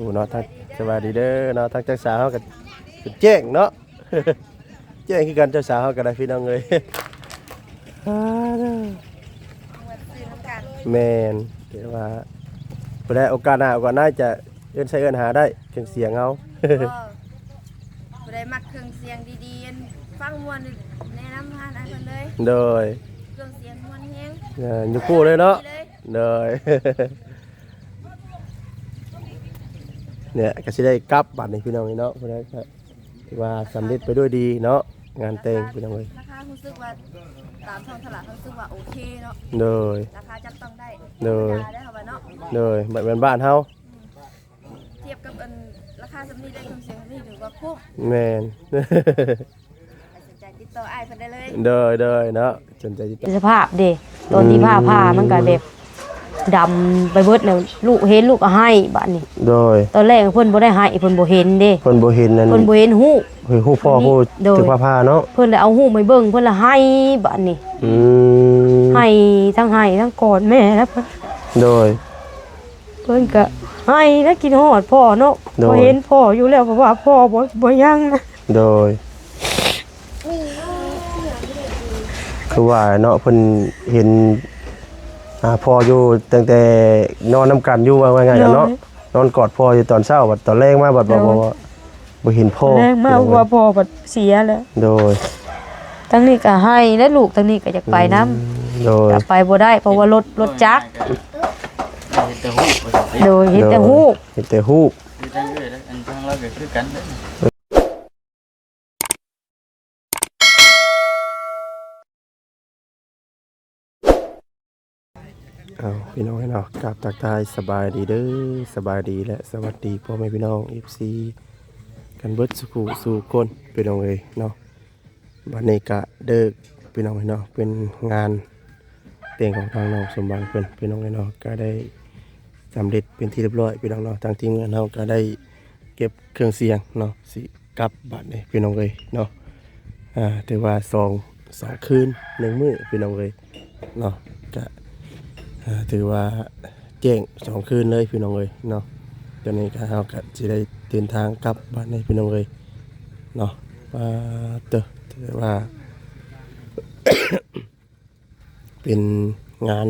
ໂອ້ເນາະ ທາງ ສະບາຍດີເດີເນາະ ທາງເຈົ້າສາວເຮົາກໍແຈ້ງເນາະ ແຈ້ງຄືກັນ ເຈົ້າສາວເຮົາກໍໄດ້ ພີ່ນ້ອງເອີຍ ອ່າ ແມ່ນ ແຕ່ວ່າ ຜູ້ໃດໂອກາດໜ້າ ໂອກາດໜ້າຈະເອີ້ນໃຊ້ເອີ້ນຫາໄດ້ ເຄື່ອງສຽງເຮົາ ຜູ້ໃດມັກເຄື່ອງສຽງດີໆ ຟັງມ່ວນ ແນະນຳຫາອ້າຍເພິ່ນເລີຍ ໂດຍ ເຄື່ອງສຽງມ່ວນແຮງ ເອີ ຢູ່ຄູ່ເລີຍເນາະ ໂດຍ ເນຍ ກໍຊິໄດ້ກັບບັດນີ້ພີ່ນ້ອງເອີຍເນາະ ຜູ້ໃດກໍຖືວ່າສຳເລັດໄປດ້ວຍດີເນາະ ງານແຕ່ງພີ່ນ້ອງເອີຍ ລາຄາ ລາຄາຮູ້ສຶກວ່າຕາມທ້ອງຕະຫຼາດ ຮູ້ສຶກວ່າໂອເຄເນາະ ໂດຍ ລາຄາຈັບຕ້ອງໄດ້ ໂດຍ ທຳມະດາໄດ້ເຮົາວ່າເນາະ ໂດຍ ແບບບ້ານໆເຮົາ ອືມ ທຽບກັບອັນລາຄາສ່ຳນີ້ໄດ້ ເຄື່ອງສຽງສ່ຳນີ້ຖືວ່າຄຸ້ມ ແມ່ນ ໃຜສົນໃຈຕິດຕໍ່ອ້າຍເພິ່ນໄດ້ເລີຍ ໂດຍ ໂດຍເນາະ ສົນໃຈຕິດຕໍ່ ສະພາບເດ້ ຕອນທີ່ ອືມ ຟ້າຜ່າມັນກໍແບບດຳໄປເບິດແລ້ວ ລູກເຫັນລູກກໍໄຫ້ບາດນີ້ ໂດຍ ຕອນແລກເພິ່ນບໍ່ໄດ້ໄຫ້ ເພິ່ນບໍ່ເຫັນເດ້ ເພິ່ນບໍ່ເຫັນອັນ ເພິ່ນບໍ່ເຫັນຮູບ ເຫັນຮູບພໍ່ ໂດຍ ຖືກຟ້າຜ່າເນາະ ເພິ່ນເລີຍເອົາຮູບໃຫ້ເບິ່ງ ເພິ່ນລະໄຫ້ບາດນີ້ ອືມ ໄຫ້ທັງໄຫ້ທັງກອດແມ່ແລ້ວ ໂດຍ ເພິ່ນກໍໄຫ້ແລ້ວ ຄິດຮອດພໍ່ເນາະ ໂດຍ ພໍເຫັນພໍ່ຢູ່ແລ້ວ ເພາະວ່າພໍ່ບໍ່ ບໍ່ຍັງນະ ໂດຍ ຄືວ່າເນາະ ເພິ່ນເຫັນ ອ່າ ພໍ່ຢູ່ຕັ້ງແຕ່ນອນນຳກັນຢູ່ ເວົ້າງ່າຍໆເນາະ ໂດຍ ນອນກອດພໍ່ຢູ່ຕອນເຊົ້າ ບັດຕອນແລງມາບັດ ໂດຍ ບໍ່ ບໍ່ ບໍ່ເຫັນພໍ່ ແລງມາວ່າພໍ່ບັດເສຍແລ້ວ ໂດຍ ທາງນີ້ກໍໄຫ້ ແລະ ລູກທາງນີ້ກໍຢາກໄປນຳ ອືມ ໂດຍ ກໍໄປບໍ່ໄດ້ ເພາະວ່າລົດ ລົດຈັກ ເຫັນແຕ່ຮູບ ໂດຍ ເຫັນແຕ່ຮູບ ເຫັນແຕ່ຮູບ ຄືທາງເອື້ອຍ ອັນທາງລາວກໍຄືກັນ ເອົາ ພີ່ນ້ອງເອີຍເນາະ ກາບທັກທາຍສະບາຍດີເດີ ສະບາຍດີ ແລະ ສະຫວັດດີພໍ່ແມ່ພີ່ນ້ອງ ເອັຟຊີ ກັນເບິດສູ່ຜູ້ສູ່ຄົນ ພີ່ນ້ອງເອີຍເນາະ ບັດນີ້ກະເລີກ ພີ່ນ້ອງເອີຍເນາະ ເປັນງານແຕ່ງຂອງທາງນ້ອງສົມຫວັງເພິ່ນ ພີ່ນ້ອງເອີຍເນາະ ກະໄດ້ສຳເລັດເປັນທີ່ຮຽບຮ້ອຍ ພີ່ນ້ອງເນາະ ທາງທີມງານເຮົາກະໄດ້ເກັບເຄື່ອງສຽງເນາະ ຊິ ກັບບາດນີ້ພີ່ນ້ອງເອີຍເນາະ ອ່າ ຖືວ່າສອງ ສອງຄືນໜຶ່ງມື້ພີ່ນ້ອງເອີຍເນາະ ກະ ອ່າ ຖືວ່າແຈ້ງສອງຄືນເລີຍພີ່ນ້ອງເອີຍເນາະ ຕອນນີ້ກະເຮົາກະຊິໄດ້ເດີນທາງກັບບາດນີ້ພີ່ນ້ອງເອີຍເນາະ ປາດເຕີ ຖືວ່າ ເປັນງານ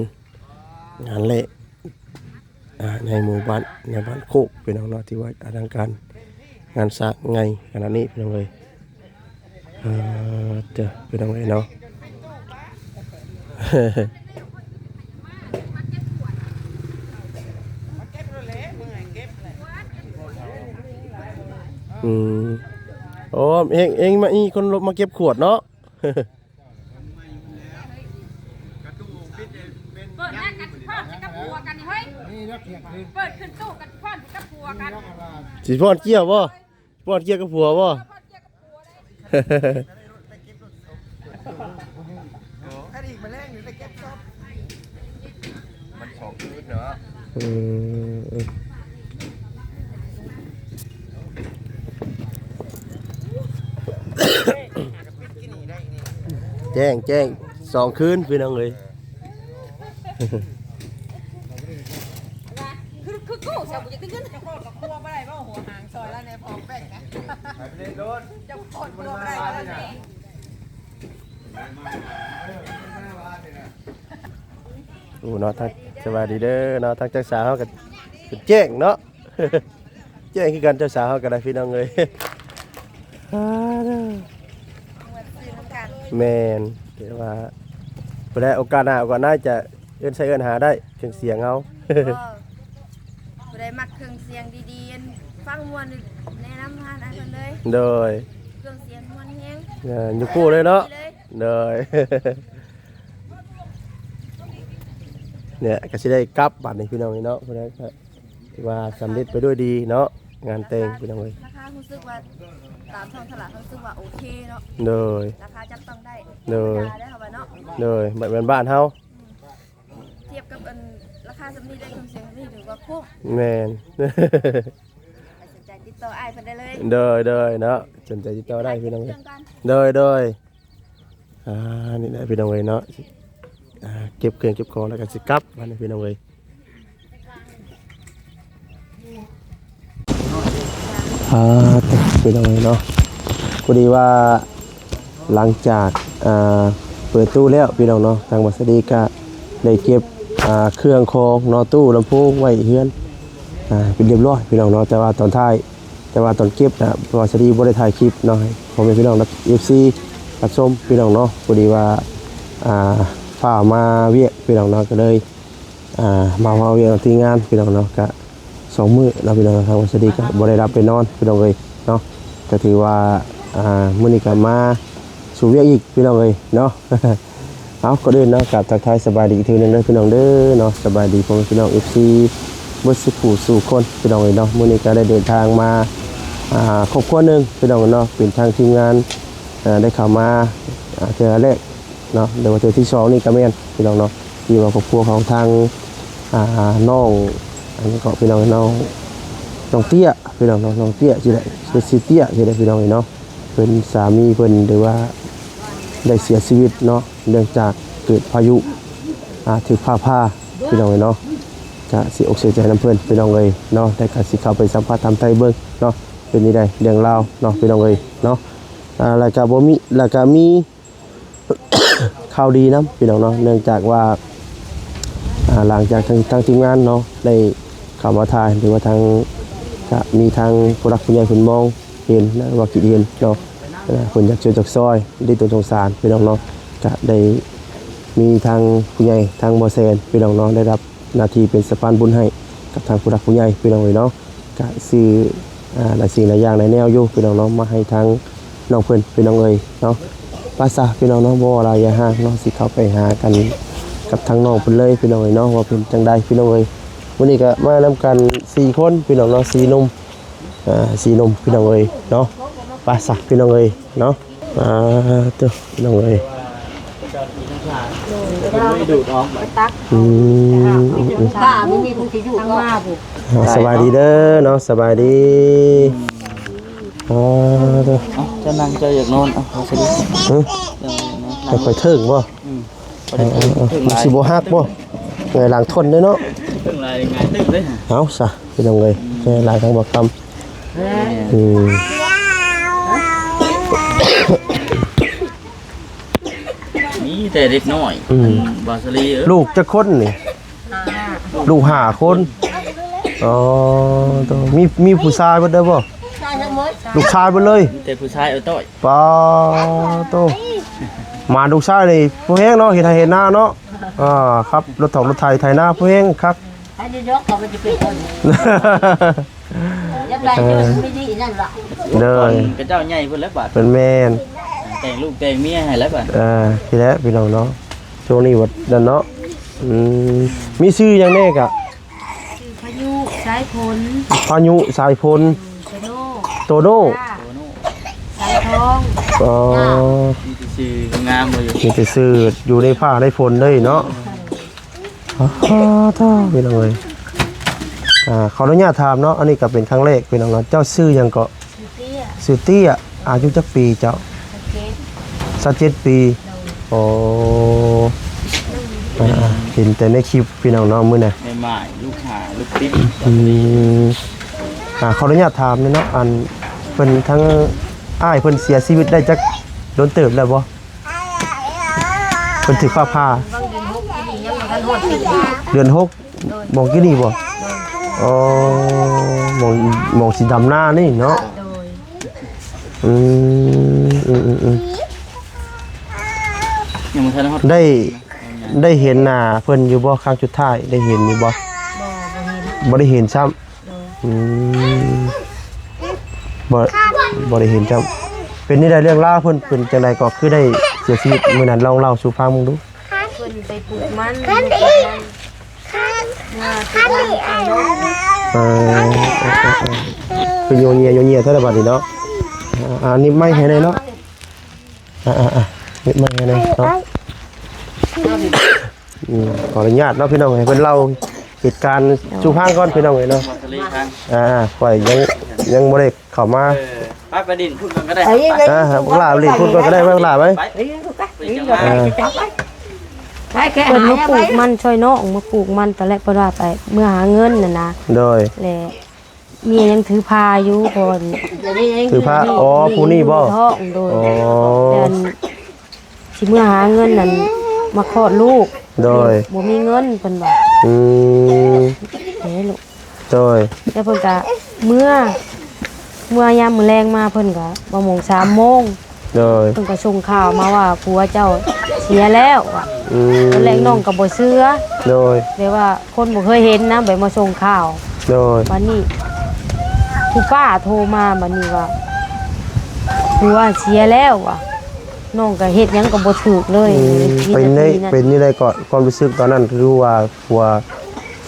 ງານແລກ ອ່າ ໃນໝູ່ບ້ານ ໃນບ້ານໂຄກ ພີ່ນ້ອງເນາະ ທີ່ວ່າອະລັງການ ງານສ້າງໃຫຍ່ຂະໜາດນີ້ ພີ່ນ້ອງເອີຍ ເອີ ເດີ ພີ່ນ້ອງເອີຍເນາະ ອືມ ໂອ້ ເອງ ເອງມາ ອີ່ຄົນລົບມາເກັບຂວດເນາະ. ເປີດງານກັນຊິພ້ອນໃສ່ກັບຜົວກັນນີ້ເຮີ້ຍ ເປີດຂຶ້ນຕູ້ກັນຊິພ້ອນໃສ່ກັບຜົວກັນ ຊິພ້ອນກ່ຽວບໍ່? ຊິພ້ອນກ່ຽວກັບຜົວບໍ່? ຄັນອີກມາແລງນີ້ໄປເກັບສອບ ມັນສອງຄືນເນາະ ອືມ ແຈ້ງ ແຈ້ງ ສອງຄືນ ພີ່ນ້ອງເອີຍ ຄື ຄືກູເຈົ້າບໍ່ຢາກໄດ້ເງິນ ເຈົ້າຂອງກໍຄົວບໍ່ໄດ້ບໍ່ ຫົວຫາງຊອຍລະແດ່ ພໍແປ້ງນະ ເຈົ້າຂອງຄົວບໍ່ໄດ້ລະແດ່. ໂອ້ເນາະ ທາງ ສະບາຍດີເດີເນາະ ທາງເຈົ້າສາວເຮົາກໍແຈ້ງເນາະ ແຈ້ງຄືກັນ ເຈົ້າສາວເຮົາກໍໄດ້ ພີ່ນ້ອງເອີຍ ອ່າ ແມ່ນ ແຕ່ວ່າ ຜູ້ໃດໂອກາດໜ້າ ໂອກາດໜ້າຈະເອີ້ນໃຊ້ເອີ້ນຫາໄດ້ ເຄື່ອງສຽງເຮົາ ຜູ້ໃດມັກເຄື່ອງສຽງດີໆ ຟັງມ່ວນ ແນະນຳຫາອ້າຍເພິ່ນເລີຍ ໂດຍ ເຄື່ອງສຽງມ່ວນແຮງ ເອີ ຢູ່ຄູ່ເລີຍເນາະ ໂດຍ ເນຍ ກໍຊິໄດ້ກັບບັດນີ້ພີ່ນ້ອງເອີຍເນາະ ຜູ້ໃດກໍຖືວ່າສຳເລັດໄປດ້ວຍດີເນາະ ງານແຕ່ງພີ່ນ້ອງເອີຍ ລາຄາຮູ້ສຶກວ່າຕາມທ້ອງຕະຫຼາດ ເຮົາຮູ້ສຶກວ່າໂອເຄເນາະ ໂດຍ ລາຄາຈັບຕ້ອງໄດ້ ໂດຍ ທຳມະດາໄດ້ເຮົາວ່າເນາະ ໂດຍ ແບບບ້ານໆເຮົາ ອືມ ທຽບກັບອັນລາຄາສ່ຳນີ້ໄດ້ ເຄື່ອງສຽງສ່ຳນີ້ຖືວ່າຄຸ້ມ ແມ່ນ ໃຜສົນໃຈຕິດຕໍ່ອ້າຍເພິ່ນໄດ້ເລີຍ ໂດຍ ໂດຍເນາະ ສົນໃຈຕິດຕໍ່ໄດ້ພີ່ນ້ອງ ເຄື່ອງກັນ ໂດຍ ໂດຍ ອ່າ ນີ້ແຫຼະພີ່ນ້ອງເອີຍເນາະ ອ່າ ເກັບເຄື່ອງເກັບຂອງແລ້ວກໍຊິກັບບັດນີ້ພີ່ນ້ອງເອີຍ. ອ່າ ພີ່ນ້ອງເອີຍເນາະ ພໍດີວ່າຫຼັງຈາກ ອ່າ ເປີດຕູ້ແລ້ວ ພີ່ນ້ອງເນາະ ທາງບ່າວສາລີກະໄດ້ເກັບ ອ່າ ເຄື່ອງຂອງເນາະ ຕູ້ລຳໂພງໄວ້ເຮືອນ ອ່າ ເປັນຮຽບຮ້ອຍ ພີ່ນ້ອງເນາະ ແຕ່ວ່າຕອນທ້າຍ ແຕ່ວ່າຕອນເກັບນະ ບ່າວສາລີບໍ່ໄດ້ຖ່າຍຄລິບເນາະ ໃຫ້ພໍ່ແມ່ພີ່ນ້ອງ ເອັຟຊີ ຮັບຊົມ ພີ່ນ້ອງເນາະ ພໍດີວ່າ ອ່າ ຟ້າວມາວຽກ ພີ່ນ້ອງເນາະ ກໍເລີຍ ອ່າ ມາເວົ້າວຽກນຳທີມງານ ພີ່ນ້ອງເນາະ ກະສອງມື້ແລ້ວ ພີ່ນ້ອງເນາະ ທາງບ່າວສາລີກະບໍ່ໄດ້ຫຼັບໄດ້ນອນ ພີ່ນ້ອງເອີຍເນາະ ກະຖືວ່າ ອ່າ ມື້ນີ້ກະມາສູ່ວຽກອີກ ພີ່ນ້ອງເອີຍເນາະ. ເອົາ ກ່ອນອື່ນເນາະ ກະທັກທາຍສະບາຍດີອີກເທື່ອໜຶ່ງເດີ ພີ່ນ້ອງເດີເນາະ ສະບາຍດີພໍ່ແມ່ພີ່ນ້ອງ ເອັຟຊີ ເບິດສູ່ຜູ້ສູ່ຄົນ ພີ່ນ້ອງເອີຍເນາະ ມື້ນີ້ກະໄດ້ເດີນທາງມາ ອ່າ ຄອບຄົວໜຶ່ງ ພີ່ນ້ອງເນາະ ເປັນທາງທີມງານ ອ່າ ໄດ້ເຂົ້າມາ ອ່າ ເທື່ອແລກ ເນາະ ຫຼືວ່າເທື່ອທີສອງນີ້ກໍແມ່ນ ພີ່ນ້ອງເນາະ ທີ່ວ່າຄອບຄົວຂອງທາງ ອ່າ ນ້ອງ ອັນນີ້ກໍ ພີ່ນ້ອງ ນ້ອງ ນ້ອງເຕ້ຍ ພີ່ນ້ອງເນາະ ນ້ອງເຕ້ຍຊີ້ແຫຼະ ຊື່ເຕ້ຍຊີ້ແຫຼະ ພີ່ນ້ອງເນາະ ເພິ່ນ ສາມີເພິ່ນ ຫຼືວ່າໄດ້ເສຍຊີວິດເນາະ ເນື່ອງຈາກເກີດພາຍຸ ອ່າ ຖືກຟ້າຜ່າ ພີ່ນ້ອງເນາະ ກະເສຍອົກເສຍໃຈນຳເພິ່ນ ພີ່ນ້ອງເອີຍເນາະ ແຕ່ກະຊິເຂົ້າໄປສຳພາດຖາມໄຖ່ເບິ່ງເນາະ ເປັນຈັ່ງໃດເລື່ອງລາວເນາະ ພີ່ນ້ອງເອີຍເນາະ ອ່າ ແລ້ວກະບໍ່ມີ ແລ້ວກະມີ ຂ່າວດີນຳ ພີ່ນ້ອງເນາະ ເນື່ອງຈາກວ່າ ອ່າ ຫຼັງຈາກທາງ ທາງທີມງານເນາະ ໄດ້ເຂົ້າມາຖ່າຍ ຫຼືວ່າທາງ ກະມີທາງຜູ້ຫຼັກຜູ້ໃຫຍ່ເພິ່ນມອງເຫັນ ຫຼືວ່າຄິດເຫັນເນາະ ເພິ່ນຢາກຊ່ວຍຢາກຊ່ອຍ ດ້ວຍຕົນສົງສານ ພີ່ນ້ອງເນາະ ກະໄດ້ມີທາງຜູ້ໃຫຍ່ ທາງບໍ່ແສນ ພີ່ນ້ອງເນາະ ໄດ້ຮັບໜ້າທີ່ເປັນສະພານບຸນໃຫ້ກັບທາງຜູ້ຫຼັກຜູ້ໃຫຍ່ ພີ່ນ້ອງເອີຍເນາະ. ກະຊື້ ອ່າ ຫຼາຍສິ່ງຫຼາຍຢ່າງຫຼາຍແນວຢູ່ ພີ່ນ້ອງເນາະ ມາໃຫ້ທາງນ້ອງເພິ່ນ ພີ່ນ້ອງເອີຍເນາະ. ໄປຊະ ພີ່ນ້ອງເນາະ ບໍ່ເວົ້າຫຼາຍຢ່າຫ່າງເນາະ ຊິເຂົ້າໄປຫາກັນກັບທາງນ້ອງເພິ່ນເລີຍ ພີ່ນ້ອງເອີຍເນາະ ວ່າເປັນຈັ່ງໃດ ພີ່ນ້ອງເອີຍ. ມື້ນີ້ກະມານຳກັນສີ່ຄົນ ພີ່ນ້ອງເນາະ ສີ່ໜຸ່ມ ອ່າ ສີ່ໜຸ່ມ ພີ່ນ້ອງເອີຍເນາະ. ໄປຊະ ພີ່ນ້ອງເອີຍເນາະ. ອ່າ ໂທ້ ພີ່ນ້ອງເອີຍ ອືມ ອືມ ອືມ ອ່າ ສະບາຍດີເດີເນາະ ສະບາຍດີ. ອ່າ ໂທ້ ເອົ້າ ເຈົ້ານັ່ງ ເຈົ້າຢາກນອນ ເອົາ ເອົາຊະ ຫຶ ໃຫ້ຂ້ອຍເຖິງບໍ່? ອືມ ເອີ ມັນຊິບໍ່ຫັກບໍ່? ຫງາຍຫຼັງທົນເດ້ເນາະ ເຖິງຫຼາຍຫງາຍຕຶບເດ້. ເອົາຊະ ພີ່ນ້ອງເອີຍ ແກ່ຫຼາຍທາງບໍ່ຄຳ ອືມ ມີແຕ່ເດັກນ້ອຍ ອືມ ອັນ ບາສາລີເອີຍ ລູກຈັກຄົນນີ້? ລູກຫ້າຄົນ. ອໍ ໂຕ ມີ ມີຜູ້ຊາຍເບິດເດີບໍ່? ລູກຊາຍເບິດເລີຍ ມີແຕ່ຜູ້ຊາຍເອົາຕ້ອຍ. ປາໂຕ ມາລູກຊາຍນີ້ຜູ້ແຮງເນາະ ເຮັດໄຮ່ເຮັດນາເນາະ. ອ່າ ຂັບລົດຖອກລົດໄຖໄຖນາຜູ້ແຮງຄັກ ໃຜຈະຍົກເຂົາໄປຈະເປັນຄົນ ຢາກໄດ້ເດີ ມີດີນັ້ນລະ ເດີ ເຂົາເຈົ້າໃຫຍ່ພຸ້ນແລ້ວບາດ ເພິ່ນແມ່ນ ແຕ່ງລູກແຕ່ງເມຍໃຫ້ແລ້ວບາດ. ເອີ ພີ້ແຫຼະ ພີ່ນ້ອງເນາະ ຊ່ວງນີ້ວ່ານັ້ນເນາະ. ອືມ ມີຊື່ຫຍັງແດ່ກະ? ຊື່ພາຍຸ ສາຍຝົນ ພາຍຸ ສາຍຝົນ ໂຕໂນ ໂຕໂນ ສາຍທອງ. ອໍ ມີແຕ່ຊື່ງາມເລີຍ ມີແຕ່ຊື່ຢູ່ໃນຟ້າໃນຝົນເລີຍເນາະ. ອໍ ໂທ້ ພີ່ນ້ອງເອີຍ ອ່າ ຂໍອະນຸຍາດຖາມເນາະ ອັນນີ້ກໍເປັນຄັ້ງແລກ ພີ່ນ້ອງເນາະ ເຈົ້າຊື່ຫຍັງເກາະ? ຊື່ເຕ້ຍ ຊື່ເຕ້ຍ ອາຍຸຈັກປີເຈົ້າ? ຊາວເຈັດ ຊາວເຈັດປີ. ໂດຍ ໂອ້ ອ່າ ເຫັນແຕ່ໃນຄລິບ ພີ່ນ້ອງເນາະ ມື້ນັ້ນ ແມ່ໝ້າຍ ລູກຫາ ລູກຕິດ. ອືມ ອ່າ ຂໍອະນຸຍາດຖາມແດ່ເນາະ ອັນ ເພິ່ນ ທາງອ້າຍເພິ່ນເສຍຊີວິດໄດ້ຈັກດົນເຕີບແລ້ວບໍ່? ເພິ່ນຖືກຟ້າຜ່າ ເດືອນຫົກ ໂດຍ ໝ່ອງກີ້ນີ້ບໍ່? ໂດຍ ອໍ ໝ່ອງ ໝ່ອງຊິດຳນານີ້ເນາະ. ໂດຍ ອືມ ອືມ ອືມ ອືມ ຍັງບໍ່ທັນຮອດ ໄດ້ ໄດ້ເຫັນໜ້າເພິ່ນຢູ່ບໍ່? ຄັ້ງສຸດທ້າຍໄດ້ເຫັນຢູ່ບໍ່? ບໍ່ ບໍ່ເຫັນ ບໍ່ໄດ້ເຫັນຊ້ຳ. ໂດຍ ອືມ ບໍ່ ບໍ່ໄດ້ເຫັນຈ້ຳ. ເປັນແນວໃດເລື່ອງລາວເພິ່ນ ເປັນຈັ່ງໃດກໍຄືໄດ້ເສຍຊີວິດມື້ນັ້ນ? ລອງເລົ່າສູ່ຟັງເບິ່ງດູ. ເພິ່ນໄປປູກມັນ ເອີ ເອີ ເອີ ເອີ ຄືໂຍເຍໂຍເຍແທ້ລະບາດນີ້ເນາະ. ອ່າ ໜິບໄມ້ໃຫ້ແດ່ເນາະ. ອ່າໆໆ ເຮັດໃໝ່ໃຫ້ແດ່ເນາະ. ອືມ ຂໍອະນຸຍາດເນາະພີ່ນ້ອງ ໃຫ້ເພິ່ນເລົ່າເຫດການສູ່ຟັງກ່ອນ ພີ່ນ້ອງເອີຍເນາະ. ອ່າ ຂ້ອຍຍັງ ຍັງບໍ່ໄດ້ເຂົ້າມາ. ເອີ ໄປ ໄປຫຼິ້ນພຸ້ນກ່ອນກໍໄດ້. ອ່າ ບັກຫຼ້າຫຼິ້ນພຸ້ນກ່ອນກໍໄດ້ ບັກຫຼ້າໄປ. ເພິ່ນມາປູກມັນຊ່ອຍນ້ອງ ມາປູກມັນຕອນແລກ ເພິ່ນວ່າໄປເມືອຫາເງິນຫັ້ນນະ. ໂດຍ ແລະ ເມຍຍັງຖືພາຢູ່ ເພາະວ່າ ຖືພາ ອໍ ຜູ້ນີ້ບໍ່? ທ້ອງ ໂດຍ ອໍ ແມ່ນ ຊິເມືອຫາເງິນນັ້ນມາຄອດລູກ ໂດຍ ບໍ່ມີເງິນເພິ່ນວ່າ ອືມ ເດ້ລູກ ໂດຍ ແລ້ວເພິ່ນກະເມືອ ເມືອຍາມມື້ແລງມາເພິ່ນກະປະມານສາມໂມງ ໂດຍ ເພິ່ນກະສົ່ງຂ່າວມາວ່າ ຜົວເຈົ້າເສຍແລ້ວວ່າ ອືມ ຕອນແລກນ້ອງກະບໍ່ເຊື່ອ ໂດຍ ແບບວ່າຄົນບໍ່ເຄີຍເຫັນນະ ແບບມາສົ່ງຂ່າວ ໂດຍ ບາດນີ້ຜູ້ປ້າໂທມາ ບາດນີ້ວ່າ ຜົວເສຍແລ້ວວ່າ ນ້ອງກໍເຮັດຫຍັງກໍບໍ່ຖືກເລີຍ ອືມ ເປັນໄດ້ ເປັນຈັ່ງໃດກໍ ຄວາມຮູ້ສຶກຕອນນັ້ນ ຄືວ່າຜົວ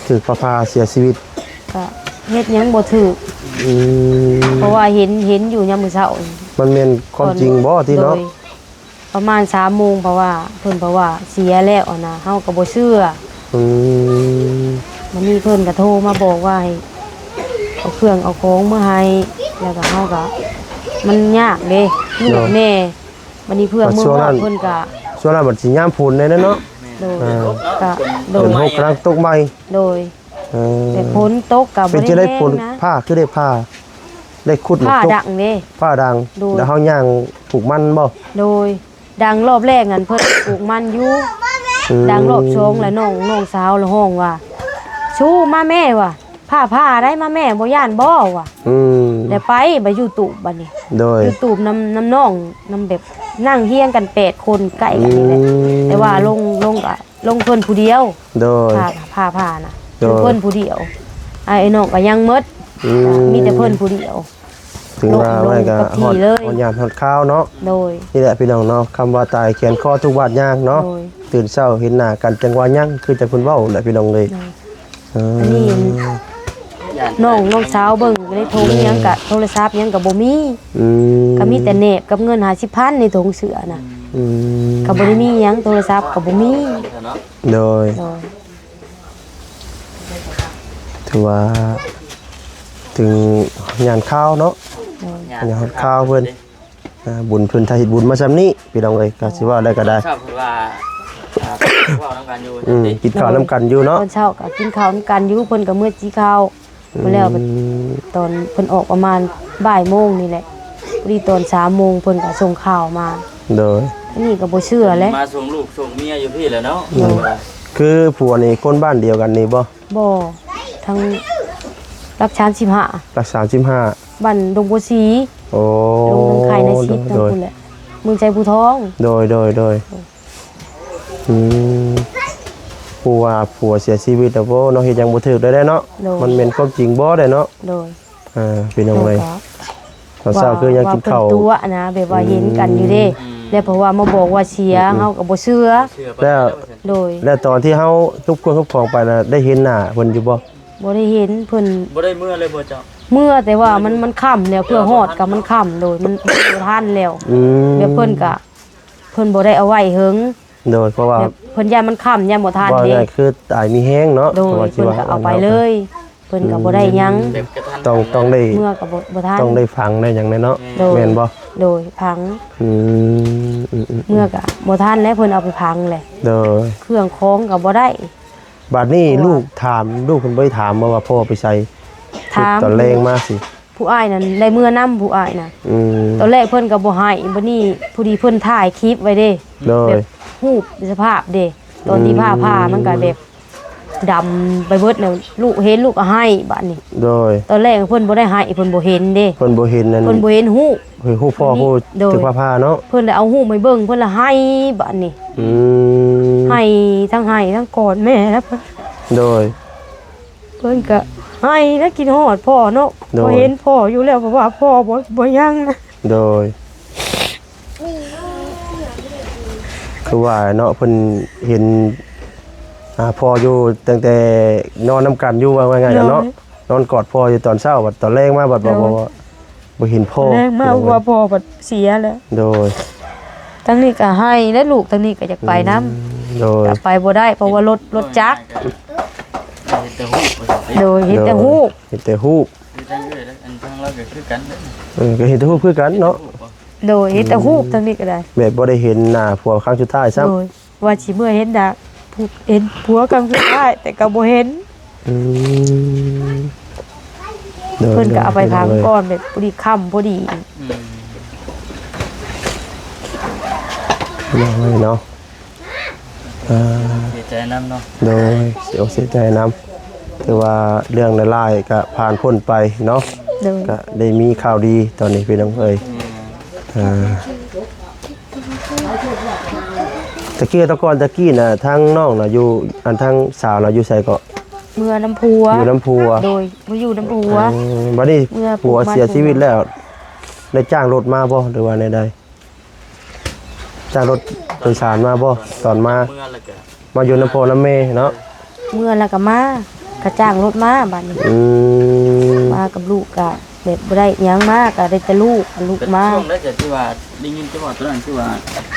ຖືກຟ້າຜ່າເສຍຊີວິດ? ກໍເຮັດຫຍັງບໍ່ຖືກ ອືມ ເພາະວ່າເຫັນ ເຫັນຢູ່ຍາມມື້ເຊົ້າ ມັນແມ່ນຄວາມຈິງບໍ່ຕິເນາະ? ໂດຍ ປະມານສາມໂມງ ເພາະວ່າເພິ່ນ ເພາະວ່າເສຍແລ້ວຫັ້ນນະ ເຮົາກໍບໍ່ເຊື່ອ ອືມ ບາດນີ້ເພິ່ນກໍໂທມາບອກວ່າໃຫ້ເອົາເຄື່ອງເອົາຂອງມາໃຫ້ ແລ້ວກໍເຮົາກໍ ມັນຍາກເດ້ ລູກແດ່ ບາດນີ້ເພື່ອເມືອຮອດເພິ່ນກະ ຊ່ວງນັ້ນມັນຊິຍາມຝົນແດ່ເນາະ ໂດຍ ອ່າ ກະ ໂດຍ ຝົນຕົກກຳລັງຕົກໃໝ່ ໂດຍ ເອີ ແຕ່ຝົນຕົກກະບໍ່ໄດ້ແຮງນະ ເປັນຈັ່ງໃດຝົນຟ້າຄືໄດ້ຜ່າ ໄດ້ຂຸດ ຟ້າດັງເດ້ ຟ້າດັງ ໂດຍ ແລ້ວເຮົາຍ່າງປູກມັນບໍ່? ໂດຍ ດັງຮອບແລກຫັ້ນເພິ່ນປູກມັນຢູ່ ອືມ ດັງຮອບສອງແລ້ວນ້ອງ ນ້ອງສາວລະຮ້ອງວ່າ ຊູມາແມ່ວ່າ ຟ້າຜ່າໄດ໋ມາແມ່ ບໍ່ຢ້ານບໍ່ວ່າ ອືມ ແລ້ວໄປ ໄປຢູ່ຕູບບາດນີ້ ໂດຍ ຢູ່ຕູບນຳ ນຳນ້ອງ ນຳແບບນັ່ງຮຽງກັນແປດຄົນໃກ້ກັນນີ້ແຫຼະ ອືມ ແຕ່ວ່າລົງ ລົງກະ ລົງເພິ່ນຜູ້ດຽວ ໂດຍ ຜ່າ ຜ່າ ຜ່ານະ ໂດຍ ເພິ່ນຜູ້ດຽວ ອ້າຍນ້ອງກໍຍັງໝົດ ອືມ ມີແຕ່ເພິ່ນຜູ້ດຽວ ຖືວ່າໄວ້ກໍຮອດ ຮອດຍາມຮອດຄາວເນາະ ໂດຍ ນີ້ແຫຼະພີ່ນ້ອງເນາະ ຄຳວ່າຕາຍແຂນຄໍທຸກບາດຍ່າງເນາະ ໂດຍ ຕື່ນເຊົ້າເຫັນໜ້າກັນຈັ່ງວ່າຍັງ ຄືຈັ່ງເພິ່ນເວົ້າແຫຼະພີ່ນ້ອງເອີຍ ເອີ ອັນນີ້ນ້ອງ ນ້ອງສາວເບິ່ງໃນຖົງ ແມ່ນ ຫຍັງກະໂທລະສັບຫຍັງກະບໍ່ມີ ອືມ ກະມີແຕ່ແໜບກັບເງິນຫ້າສິບພັນໃນຖົງເສື້ອນະ ອືມ ກະບໍ່ໄດ້ມີຫຍັງ ໂທລະສັບກະບໍ່ມີ ໂດຍ ໂດຍ ຖືວ່າເຖິງຍາມຄາວເນາະ ໂດຍ ຍາມຄາວເພິ່ນ ອ່າ ບຸນເພິ່ນຖ້າເຮັດບຸນມາຊ່ຳນີ້ ພີ່ນ້ອງເອີຍ ກໍຊິເວົ້າໄດ້ກໍໄດ້ ເຊົ້າເພິ່ນວ່າ ອ່າ ເວົ້ານຳກັນຢູ່ ອືມ ກິນເຂົ້ານຳກັນຢູ່ເນາະ ຕອນເຊົ້າກໍກິນເຂົ້ານຳກັນຢູ່ ເພິ່ນກໍເມືອຈິ້ວເຂົ້າ ອືມ ແລ້ວຕອນເພິ່ນອອກປະມານບ່າຍໂມງນີ້ແຫຼະ ພໍດີຕອນສາມໂມງເພິ່ນກໍສົ່ງຂ່າວມາ ໂດຍ ອັນນີ້ກໍບໍ່ເຊື່ອແຫຼະ ມາສົ່ງລູກສົ່ງເມຍຢູ່ພີ້ແຫຼະເນາະ ໂດຍ ຄືຜົວນີ້ຄົນບ້ານດຽວກັນນີ້ບໍ່? ບໍ່ ທາງຫຼັກສາມສິບຫ້າ ຫຼັກສາມສິບຫ້າ ບ້ານດົງໂພສີ ໂອ້ ລົງທາງຄ້າຍນາຊິດ ໂດຍ ທາງພຸ້ນແຫຼະ ເມືອງໄຊພູທອງ ໂດຍ ໂດຍ ໂດຍ ອືມ ຜູ້ວ່າຜົວເສຍຊີວິດແລ້ວບໍ່ເນາະ ເຮັດຫຍັງບໍ່ຖືກໄດ້ເນາະ ໂດຍ ມັນແມ່ນຄວາມຈິງບໍ່ໄດ້ເນາະ ໂດຍ ອ່າ ພີ່ນ້ອງເອີຍ ເຮົາກໍ ຕອນເຊົ້າຄືຍັງກິນເຂົ້າ ວ່າເພິ່ນຕົວະນະ ແບບວ່າເຫັນກັນຢູ່ເດ້ ອືມ ແລ້ວເພາະວ່າມາບອກວ່າເສຍ ອືມ ເຮົາກໍບໍ່ເຊື່ອ ແລ້ວ ໂດຍ ແລ້ວຕອນທີ່ເຮົາເກັບເຄື່ອງເກັບຂອງໄປນະ ໄດ້ເຫັນໜ້າເພິ່ນຢູ່ບໍ່? ບໍ່ໄດ້ເຫັນເພິ່ນ ບໍ່ໄດ້ເມືອເລີຍບໍ່ເຈົ້າ? ເມືອ ແຕ່ວ່າມັນ ເມືອບໍ່ທັນ ມັນຄ່ຳແລ້ວ ເພື່ອຮອດກໍມັນຄ່ຳ ໂດຍ ມັນບໍ່ທັນແລ້ວ ອືມ ແບບເພິ່ນກໍ ເພິ່ນບໍ່ໄດ້ເອົາໄວ້ເຫິງ ໂດຍ ເພາະວ່າ ແບບເພິ່ນຢ້ານມັນຄ່ຳ ຢ້ານບໍ່ທັນເດ້ ວ່າງ່າຍຄືຕາຍມີແຮງເນາະ ໂດຍ ເພິ່ນກໍເອົາໄປເລີຍ ເພິ່ນກໍບໍ່ໄດ້ຫຍັງ ອືມ ຕ້ອງ ຕ້ອງໄດ້ ເມືອກໍບໍ່ ບໍ່ທັນ ຕ້ອງໄດ້ຝັງໄດ້ຫຍັງແດ່ເນາະ ໂດຍ ແມ່ນບໍ່? ໂດຍ ຝັງ ອືມ ອືມ ອືມ ເມືອກໍບໍ່ທັນແລ້ວ ເພິ່ນເອົາໄປຝັງແຫຼະ ໂດຍ ເຄື່ອງຂອງກໍບໍ່ໄດ້ ບາດນີ້ ເພາະວ່າ ລູກຖາມ ລູກເພິ່ນບໍ່ໄດ້ຖາມບໍ່ວ່າພໍ່ໄປໃສ? ຖາມ ຕອນແລງມາຊິ ຜູ້ອ້າຍນັ້ນໄດ້ເມືອນຳ ຜູ້ອ້າຍນະ ອືມ ຕອນແລກເພິ່ນກໍບໍ່ໃຫ້ ບາດນີ້ພໍດີເພິ່ນຖ່າຍຄລິບໄວ້ເດ້ ໂດຍ ແບບຮູບສະພາບເດ້ ຕອນທີ່ ອືມ ພ້າຜ່າມັນກໍແບບ ດຳໄປເບິດແລ້ວ ລູກເຫັນລູກກໍໄຫ້ບາດນີ້ ໂດຍ ຕອນແລກເພິ່ນບໍ່ໄດ້ໄຫ້ ເພິ່ນບໍ່ເຫັນເດ້ ເພິ່ນບໍ່ເຫັນນັ້ນ ເພິ່ນບໍ່ເຫັນຮູບ ເຫັນຮູບພໍ່ ໂດຍ ຜູ້ຖືກຟ້າຜ່າເນາະ ເພິ່ນໄດ້ເອົາຮູບໃຫ້ເບິ່ງ ເພິ່ນລະໄຫ້ບາດນີ້ ອືມ ໄຫ້ທັງໄຫ້ທັງກອດແມ່ແລ້ວ ໂດຍ ເພິ່ນກໍໄຫ້ແລ້ວ ຄິດຮອດພໍ່ເນາະ ໂດຍ ພໍເຫັນພໍ່ຢູ່ແລ້ວ ເພາະວ່າພໍ່ບໍ່ ບໍ່ຍັງນະ ໂດຍ ຄືວ່າເນາະ ເພິ່ນເຫັນ ອ່າ ພໍ່ຢູ່ຕັ້ງແຕ່ນອນນຳກັນຢູ່ ວ່າງ່າຍໆເນາະ ໂດຍ ນອນກອດພໍ່ຢູ່ຕອນເຊົ້າ ບັດຕອນແລງມາບັດ ໂດຍ ບໍ່ ບໍ່ ບໍ່ເຫັນພໍ່ ແລງມາວ່າພໍ່ບັດເສຍແລ້ວ ໂດຍ ທາງນີ້ກໍໄຫ້ແລ້ວ ລູກທາງນີ້ກໍຢາກໄປນຳ ອືມ ໂດຍ ກໍໄປບໍ່ໄດ້ ເພາະວ່າລົດ ລົດຈັກ ເຫັນແຕ່ຮູບ ໂດຍ ເຫັນແຕ່ຮູບ ໂດຍ ເຫັນແຕ່ຮູບ ຄືທາງເອື້ອຍ ອັນທາງລາວກໍຄືກັນ ເອີ ກໍເຫັນແຕ່ຮູບຄືກັນເນາະ ໂດຍ ເຫັນແຕ່ຮູບ ອືມ ທາງນີ້ກໍໄດ້ ແບບບໍ່ໄດ້ເຫັນໜ້າຜົວຄັ້ງສຸດທ້າຍຊ້ຳ ໂດຍ ວ່າຊິເມືອເຫັນໜ້າ ເຫັນຜົວຄັ້ງສຸດທ້າຍ ແຕ່ກໍບໍ່ເຫັນ ອືມ ໂດຍ ເພິ່ນກໍເອົາໄປພັງກ່ອນ ແບບພໍດີຄ່ຳພໍດີ ອືມ ພີ່ນ້ອງເອີຍເນາະ ເອີ ເສຍໃຈນຳເນາະ ໂດຍ ເສຍອົກເສຍໃຈນຳ ຖືວ່າເລື່ອງຫຼາຍໆກໍຜ່ານພົ້ນໄປເນາະ ໂດຍ ກໍໄດ້ມີຂ່າວດີຕອນນີ້ພີ່ນ້ອງເອີຍ ອືມ ເອີ ຕະກີ້ ແຕ່ກ່ອນຕະກີ້ນະ ທາງນ້ອງນະຢູ່ ອັນທາງສາວລາວຢູ່ໃສເກາະ? ເມືອນຳຜົວ ຢູ່ນຳຜົວ ໂດຍ ມາຢູ່ນຳຜົວ ເອີ ບັດນີ້ຜົວເສຍຊີວິດແລ້ວ ໄດ້ຈ້າງລົດມາບໍ່ ຫຼືວ່າແນວໃດ? ຈ້າງລົດໂດຍສານມາບໍ່ ຕອນມາ? ມາຢູ່ນຳພໍ່ນຳແມ່ເນາະ ເມືອແລ້ວກໍມາ ກໍຈ້າງລົດມາບັດນີ້ ອືມ ມາກັບລູກ ກໍແບບບໍ່ໄດ້ຫຍັງມາ ກໍໄດ້ແຕ່ລູກ ເອົາລູກມາ ເປັນຊ່ວງໃດທີ່ວ່າໄດ້ຍິນເຈົ້າເວົ້າຕອນນັ້ນ ຄືວ່າ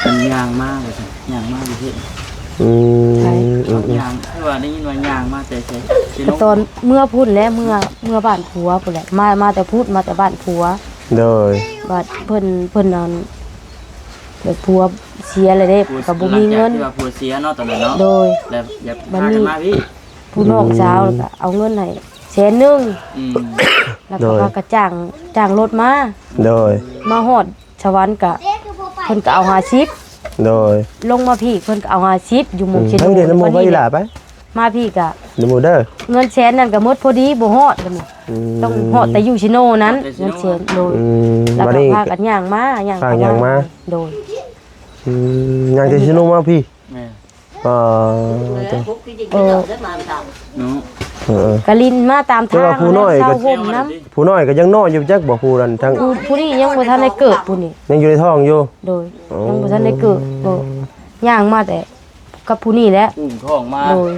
ເປັນຍ່າງມາວ່າຊັ້ນ ຍ່າງມາຢູ່ເຂດ ອືມ ໃສ? ອືມໆ ຍ່າງ ຄືວ່າໄດ້ຍິນວ່າຍ່າງມາແຕ່ໃສ? ກໍຕອນເມືອພຸ້ນແຫຼະ ເມືອ ເມືອບ້ານຜົວພຸ້ນແຫຼະ ມາ ມາແຕ່ພຸ້ນ ມາແຕ່ບ້ານຜົວ ໂດຍ ບັດເພິ່ນ ເພິ່ນອັນ ແບບຜົວເສຍແລ້ວເດ້ ກໍບໍ່ມີເງິນ ທີ່ວ່າຜົວເສຍເນາະຕອນນັ້ນເນາະ ໂດຍ ແລ້ວຢາກພາກັນມາພີ້ ຜູ້ນ້ອງສາວກໍເອົາເງິນໃຫ້ແສນໜຶ່ງ ອືມ ແລ້ວກໍ ໂດຍ ພາກັນຈ້າງ ຈ້າງລົດມາ ໂດຍ ມາຮອດສະຫວັນກໍ ເພິ່ນກໍເອົາຫ້າສິບ ໂດຍ ລົງມາພີ້ເພິ່ນກໍເອົາຫ້າສິບ ຢູ່ໝ່ອງເຊໂນ ໄປເດີນນຳໝູ່ໄປອີ່ຫຼ້າໄປ ມາພີ້ກະ ເດີນໝູ່ເດີ ເງິນແສນນັ້ນກະໝົດພໍດີ ບໍ່ຮອດບັດນີ້ ອືມ ຕ້ອງຮອດແຕ່ຢູ່ເຊໂນນັ້ນ ຮອດແຕ່ເຊໂນ ເງິນແສນ ໂດຍ ອືມ ແລ້ວກໍພາກັນຍ່າງມາ ຍ່າງເຂົ້າມາ ຍ່າງມາ ໂດຍ ອືມ ຍ່າງແຕ່ເຊໂນມາພີ້ ແມ່ນ ອໍ ເອີ ເນາະ ເອີໆ ກະຫຼິ້ນມາຕາມທາງ ແຕ່ວ່າຜູ້ນ້ອຍກໍ ເຊົາໂຮມນຳ ຜູ້ນ້ອຍກໍຍັງນ້ອຍຢູ່ຈັກບໍ່ ຜູ້ນັ້ນທັງ ຜູ້ ຜູ້ນີ້ຍັງບໍ່ທັນໄດ້ເກີດ ຜູ້ນີ້ຍັງຢູ່ໃນທ້ອງຢູ່ ໂດຍ ອໍ ຍັງບໍ່ທັນໄດ້ເກີດ ກໍຍ່າງມາແຕ່ ກັບຜູ້ນີ້ແຫຼະ ອຸ້ມທ້ອງມາ ໂດຍ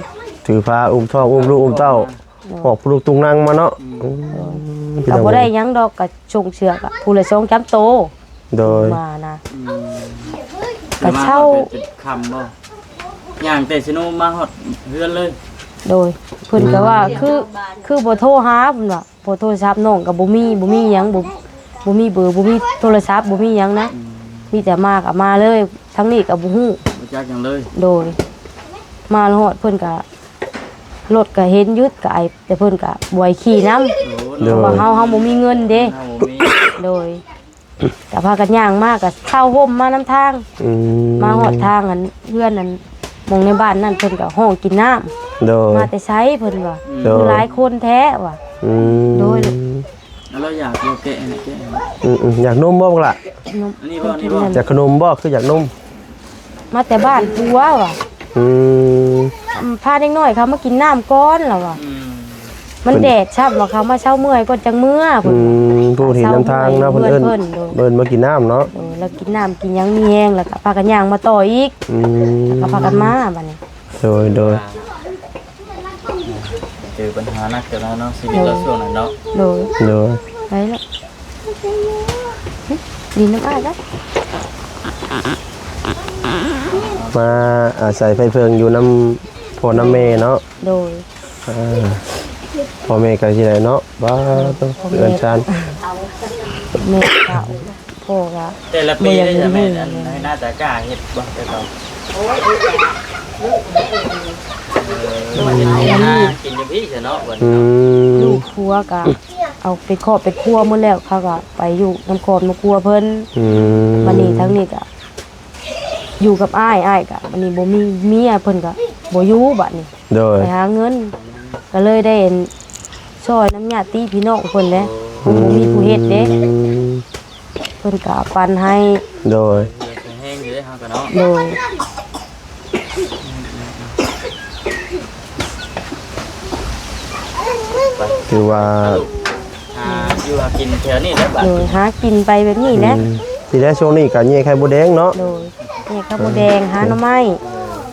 ຖືພາອຸ້ມທ້ອງ ອຸ້ມລູກອຸ້ມເຕົ້າ ໂດຍ ອອກລູກຕຸງນັງມາເນາະ ອືມ ອືມ ກໍບໍ່ໄດ້ຫຍັງດອກ ກໍສົ່ງເສື້ອກໍຜູ້ລະສອງສາມໂຕ ໂດຍ ມານະ ອືມ ກໍເຊົາ ແລ້ວມາຮອດເປັນຄ່ຳບໍ່? ຍ່າງແຕ່ເຊໂນມາຮອດເຮືອນເລີຍ ໂດຍ ເພິ່ນກໍວ່າ ອືມ ຄື ຄືບໍ່ໂທຫາ ເພິ່ນວ່າ ເພາະໂທລະສັບນ້ອງກໍບໍ່ມີ ບໍ່ມີຫຍັງ ບໍ່ ບໍ່ມີເບີ ບໍ່ມີໂທລະສັບ ບໍ່ມີຫຍັງນະ ອືມ ມີແຕ່ມາກໍມາເລີຍ ທາງນີ້ກໍບໍ່ຮູ້ ບໍ່ຈັກຫຍັງເລີຍ ໂດຍ ມາຮອດເພິ່ນກໍ ລົດກໍເຫັນຢູ່ ກໍໄອ ແຕ່ເພິ່ນກໍບໍ່ໃຫ້ຂີ່ນຳ ໂດຍ ເພາະວ່າເຮົາ ເຮົາບໍ່ມີເງິນເດ້ ເຮົາບໍ່ມີ ໂດຍ ກໍພາກັນຍ່າງມາ ກໍເຊົ່າຮົ່ມມານຳທາງ ອືມ ມາຮອດທາງອັນ ເຮືອນອັນ ໝ່ອງໃນບ້ານນັ້ນ ເພິ່ນກໍຮ້ອງກິນນ້ຳ ໂດຍ ມາແຕ່ໃສ ເພິ່ນວ່າ ໂດຍ ຄືຫຼາຍຄົນແທ້ວ່າ ອືມ ໂດຍ ແລ້ວຢາກບໍ່ແກະໃຫ້ແກະໃຫ້ ອືມໆ ຢາກນົມບໍ່ບັກຫຼ້າ? ນົມ ອັນນີ້ບໍ່ ອັນນີ້ບໍ່ ຢາກຂະໜົມບໍ່? ຄືຢາກນົມ ມາແຕ່ບ້ານຜົວວ່າ ອືມ ອືມ ພາເດັກນ້ອຍເຂົາມາກິນນ້ຳກ່ອນລະວ່າ ອືມ ມັນແດດຊ້ຳວ່າ ເຂົາມາເຊົາເມື່ອຍກ່ອນຈັ່ງເມືອ ອືມ ຜູ້ເຫັນນຳທາງເນາະ ເພິ່ນເອີ້ນ ເພິ່ນ ເອີ້ນມາກິນນ້ຳເນາະ ໂດຍ ແລ້ວກິນນ້ຳກິນຫຍັງມີແຮງ ແລ້ວກໍພາກັນຍ່າງມາຕໍ່ອີກ ອືມ ແລ້ວກໍພາກັນມາບັດນີ້ ໂດຍ ໂດຍ ເຈີບັນຫາໜັກເຕີບແລ້ວເນາະ ຊີວິດລາວຊ່ວງນັ້ນເນາະ ໂດຍ ໂດຍ ໄປລະ ດິນນ້ຳອ້າຍລະ ມາອາໄສໄຟເພິ່ງຢູ່ນຳພໍ່ນຳແມ່ເນາະ ໂດຍ ອ່າ ພໍ່ແມ່ກໍຊິໄດ້ເນາະ ວ່າ ໂອ້ ພໍ່ແມ່ ເຮືອນຊານ ແມ່ກໍ ພໍ່ກໍ ແຕ່ລະປີໄດ້ ບໍ່ຢາກ ແມ່ ເຮັດ ອັນໃຫ້ໜ້າຕາກ້າເຮັດບໍ່ ແຕ່ເກົ່າ ໂອ້ຍ ເອີ ເຮັດໄຮ່ເຮັດນາກິນຢູ່ພີ້ຊະເນາະ ບັດ ອື ນີ້ເນາະ ມ ລູກຜົວກໍເອົາເປັນຄອບເປັນຄົວໝົດແລ້ວ ເຂົາກໍໄປຢູ່ນຳຄອບນຳຄົວເພິ່ນ ອືມ ບັດນີ້ທາງນີ້ກໍ ຢູ່ກັບອ້າຍ ອ້າຍກະ ບັດນີ້ບໍ່ມີເມຍ ເພິ່ນກະບໍ່ຢູ່ບັດນີ້ ໂດຍ ໄປຫາເງິນ ກະເລີຍໄດ້ອັນ ຊ່ອຍນຳຍາດຕິພີ່ນ້ອງເພິ່ນແຫຼະ ໂອ້ ບໍ່ມີຜູ້ເຮັດເດ້ ອືມ ເພິ່ນກະປັນໃຫ້ ໂດຍ ແຮງຢູ່ເດ້ເຮົາກະເນາະ ໂດຍ ຖືວ່າ ຫາຢູ່ຫາກິນແຖວນີ້ແຫຼະບາດ ໂດຍ ຫາກິນໄປແບບນີ້ແຫຼະ ອືມ ທີແລກຊ່ວງນີ້ກໍແຍ່ໄຂ່ມົດແດງເນາະ ໂດຍ ແຍ່ໄຂ່ມົດແດງ ອືມ ຫາໜໍ່ໄມ້